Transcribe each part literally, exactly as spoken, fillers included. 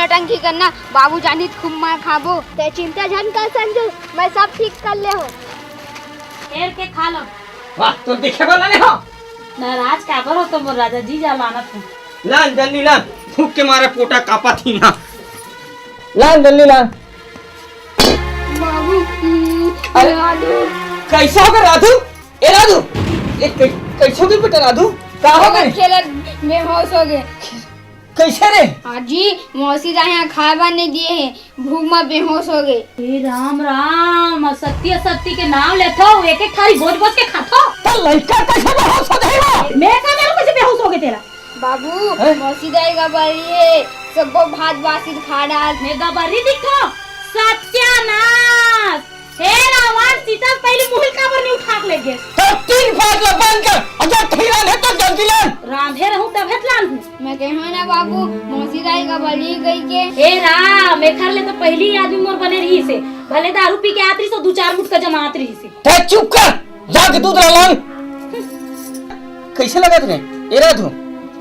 नौटंकी करना, बाबू जानी त खूब मार खाबो। ते चिंता झन कर संजू, मैं सब ठीक कर ले हूँ। फेर के खा लो। वाह, तो देखे वाला नहीं हो। नाराज काबर हो तो मोर राजा जी, जा लानत हूँ। लान जल्दी लान, भूख के मारे पोटा कांपत ही ना। लान जल्दी लान। बाबू, हम्म, अरे, राधू। कैसे हो गए राधू? ए राधू, ए कै-, कैसे हो गए बेटा राधू? का हो गए? खेलत बेहोश हो गए। कैसे रे? आजी, मौसी दाई यहाँ खाए बर नहीं दिए है, भूख में बेहोश हो गए। हे राम राम, असत्ती असत्ती के नाम लेथो, एक एक थारी बोझ बोझ के खाथो। त लइका कैसे बेहोश हो जाएगा? मैं का जानूं कैसे बेहोश हो गए तेला? बाबू, हैं? मौसी दाई गबरी है, सबो भात बासी खा डाल। मैं गबरी दिखो, सत्यानाश। हे रावण, सीता पहले मुहिल काबर नहीं उठा के ले गए? तो तीन फाट ला बंद कर, अगर थी रांधे तो जल्दी लान। रांधे रहूं तभे त लान हूं। मैं कहूं ना बाबू, मौसी दाई गबरी गई के। हे राम, एखर ले तो पहली ही आदमी मोर बने रही से, भले दारू पी के आत रही सो, दू चार मुठ का जमात रही से। ते चुप कर, जाके दूध ला लान। कैसे लगत रे? ए राधू,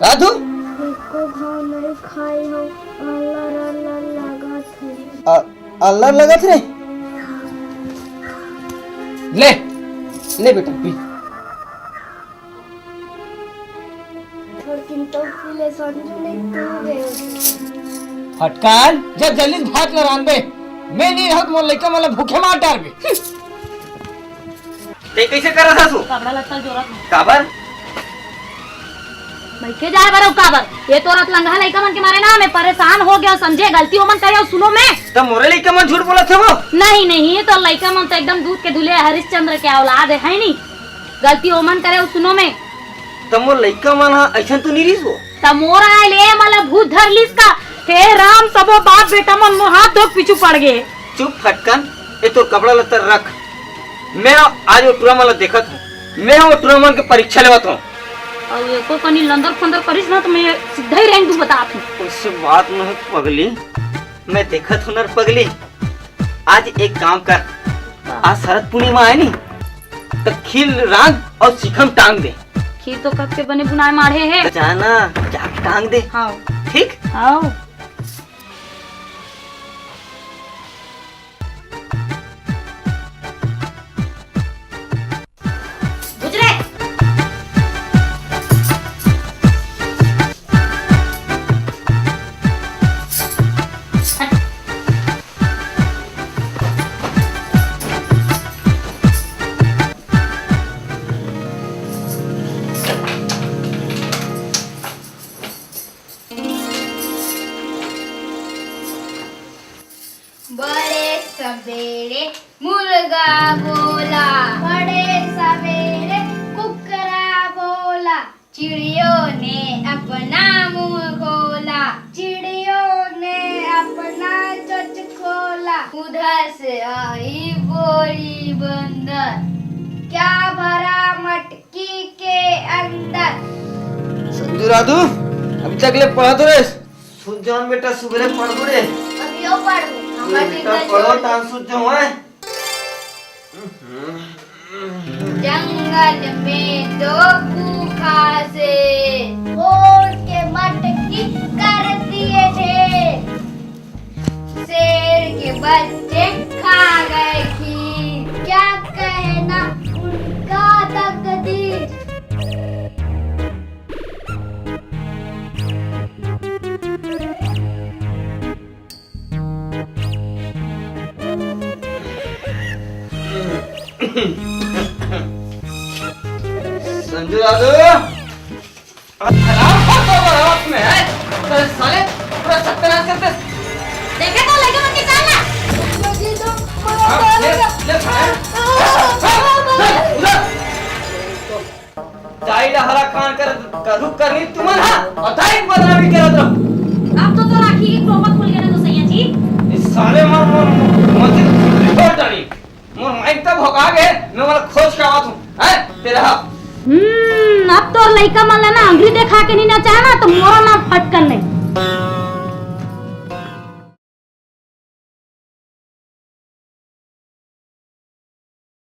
राधू? एको घाव नहीं खाई हूँ, अल्लाह अल्लाह लगत है। अ-, अल्लाह लगत रे? ले, ले बेटा, पी। थोड़किन तो पी ले, संजू नहीं तू गए। फटकान, जब जल्दी से भात ला रांधबे, मैं नहीं रहत मोर लइका मन ला भूखे मार डारबे। ते कैसे करत हस तू? कपड़ा लत्ता जोरत हूँ। काबर? मैं के जाए बर अउ काबर? ये तोरत लंगहा लइका मन के मारे ना मैं परेशान हो गया, समझे? गलती ओमन करे अउ सुनो मैं। त मोरे लइका मन झूठ बोलत हे वो? नहीं, नहीं, ये तो लइका मन तो एकदम दूध के धुले हरिश्चंद्र के औलाद है, है नी? गलती ओमन करे अउ सुनो मैं। त मोर लइका मन ह अइसन तो नहीं रहिस वो? त मोर आए ले मला भूत धर लिस का? हे राम, सबो बाप बेटा मन मोर हाथ धोक पीछू पड़ गए। चुप फटकन, ए तोर कपड़ा लत्ता रख। मैं आज वो टुरा मन ला देखत हूँ, मैं वो टुरा मन के परीक्षा लेवत हूँ। अउ एको कनी लंदर फंदर करिस ना तो मैं सीधा ही रेंग दूँ, बतात हूँ। उससे बात नहीं पगली, मैं देखत हूँ ना पगली। आज एक काम कर, आज शरद पूर्णिमा है नी, तो खीर रांध अउ शिखा म टांग दे। खीर तो कब के बने बुनाए माढ़े है। जाना, जाके टांग दे। हाँ। ठीक? हाँ। बुझ रे। बड़े सबेरे मुर्गा बोला, बड़े सबेरे कुकरा बोला, चिड़ियों ने अपना मुंह खोला, चिड़ियों ने अपना चोंच खोला, उधर से आई बोली बंदर, क्या भरा मटकी के अंदर। संजू राधू, अभी तक ले पढ़त रहे। सुत जाओ बेटा, सुबेरे पढ़बो रे। अभी यो पढ़ू, ए हमर बेटा, चिंता पढ़ो, छोड़। तान सुत जाओ, हैं? जंगल में दो भूखा शेर, फोड़ के मटकी कर दिए ढेर। शेर के बच्चे खा गए खीर, क्या कहना उनका तकदीर। संजू दादू, अरे हराम खोर तो रात में है। अरे साले, पूरा सत्यानाश करते। देखे तो लगे उनकी चाल ना। हाँ, ले, ले, साले। उधर। दाई ला हरा कान कर, कर रुक कर नहीं तुमन हा, अउ दाई के बदनामी करत रहो। अब तो तोर आँखी के टोपा खुल गया ना तो सैया जी। इस साले मोर, मोर, मोर, मोर रिपोर्ट डाली। मोर माइक तब होगा गे, मैं वाला खोज के आवत हूँ। हैं? तेरा हा। हम्म, अब तोर लइका मन ला ना अंगरी देखा के नहीं नचाए ना, तो मोरो नाम फटकन नहीं।